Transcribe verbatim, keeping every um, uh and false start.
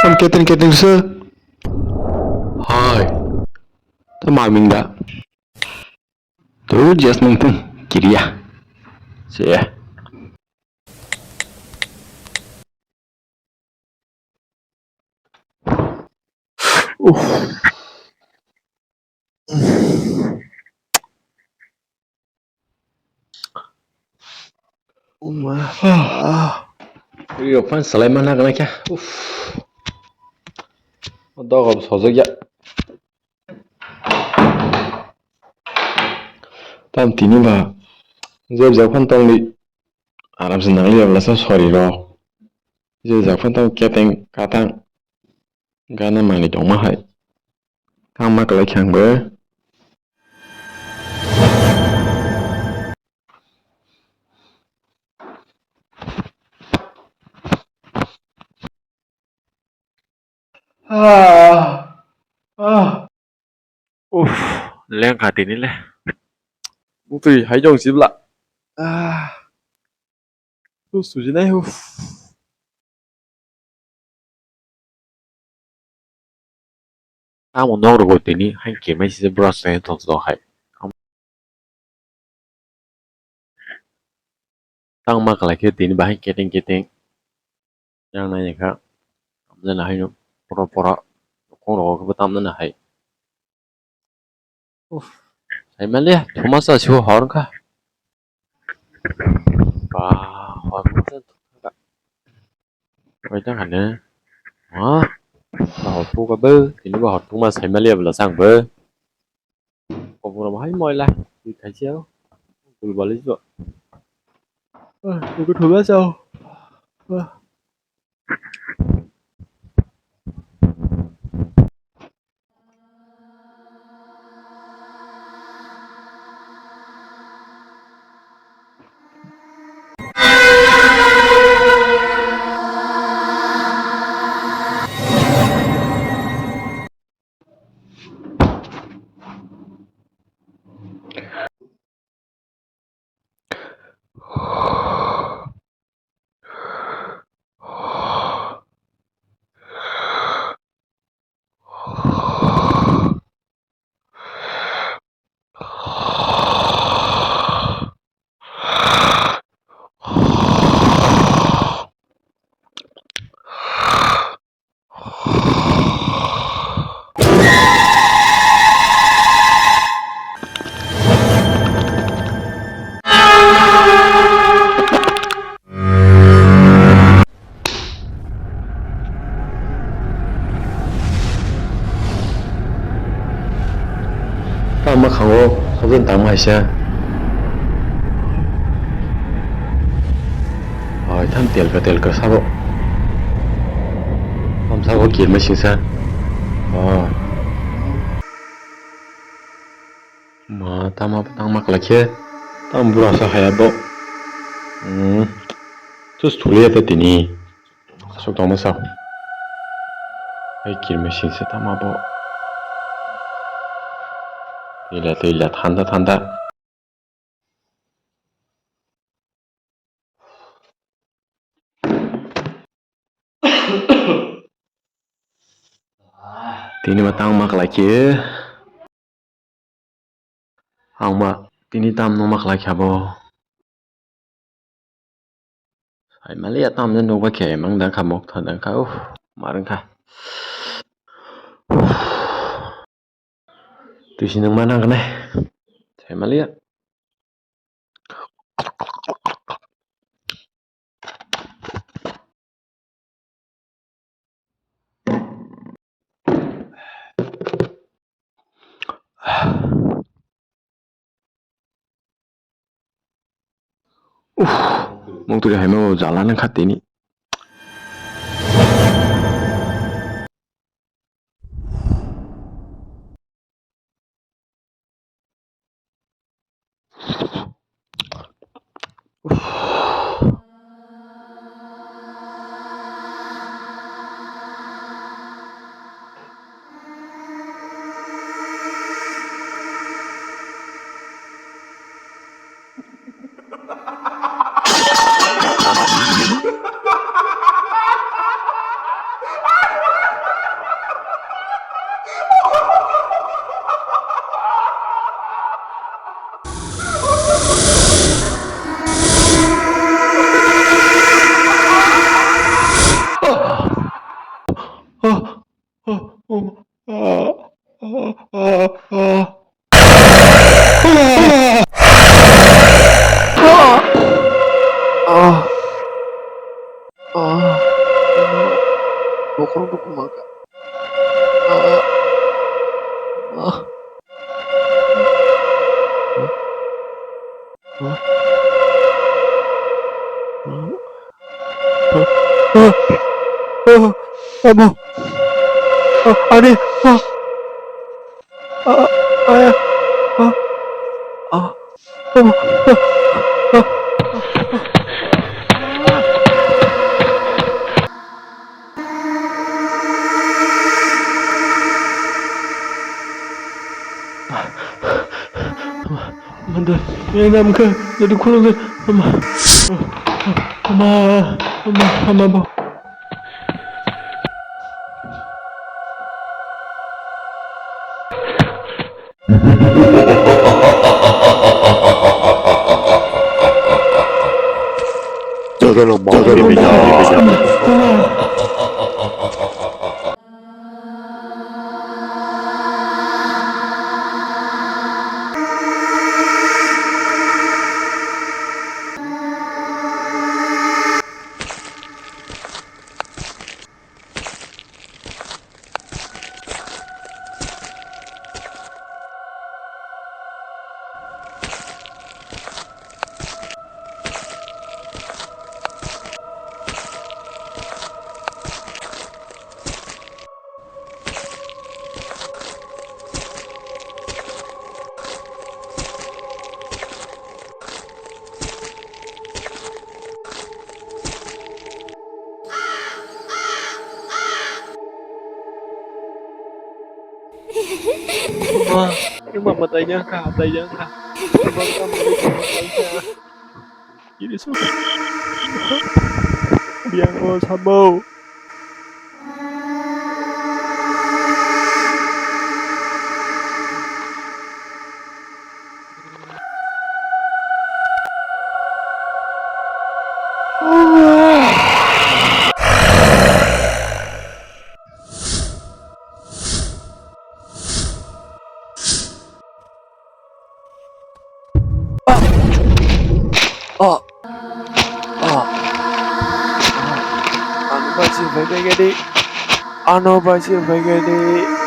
Tam keting keting se. Hai. Tam aming da. Tu jas nung tung kiriya. Se. Uff. Uma. Ri rok phan salai mana kana kya. Uff. Dog sojak ya. Tam tini ba. Jeb jeb phan tongli. Aram se nangli ya bla sa sori rok. Jeb jeb phan tong keteng katang. Gana manwi tongma hai. Tangma kwlai khe ang bo. Ah, ah. Uff, lengkha tini le. Bwtwi hai jong sibla. Ah. Tu sujinai, uff. Tamo nok rogo tini hai kemai se brush khai thok thok hai. Tang ma kwlai khe tini bahai keteng keteng yang nai kha. Tamjani hai no pora pora khong rogo khe bo tamjani hai. Uff, saimaliya, thuma sa sibo hor wngkha. Ba, hor wngkha. Oi, tang hane. Ha? Ba, hor puka bo, tini ba hor tungma saimaliya bwla sang bo. Kobor bo hai moila, twi khaisi o. Gul bali jo. Ah, twi thuma sa o. Ah. Tamo khango, sabjani tangma haisa. Oi, tham telka telka sabo. Tham sabo kirma singsa. Oh. Ma tama tangma kwlai khe. Tam bura sa haya bo. Hmm. Tus thuliya te tini. Aswk tongma sa. Hai kirma singsa tama bo. Tila tila thanda thanda. Tini ma tang ma kwlai khe. Ang ma tini tam no ma kwlai kha bo. Hai mali ya tam no ba khe mang dang kha mok tha dang kha. Uff, mar wng kha. Twi si nang ma nang kha nai. Sai maliya. Uff, mungtwi hai ma jala nang kha tini. Ah, ah, ah, bokrok dukhu maka. Ah, ah, ah, ah, ah, ah, ah, ah, amo. Ah, ani, ah. Ah, ah, ah, ah, ah. Manda, yang nam ke jadi kurang ke. Ama, ama, ama, ama, ama. Ma, ini mama tanya kah, tanya kah? Ini semua. Biang ko sabo. Ah. Ah. Ah. Ano bai se bai bai gadi. Ano bai se bai gadi.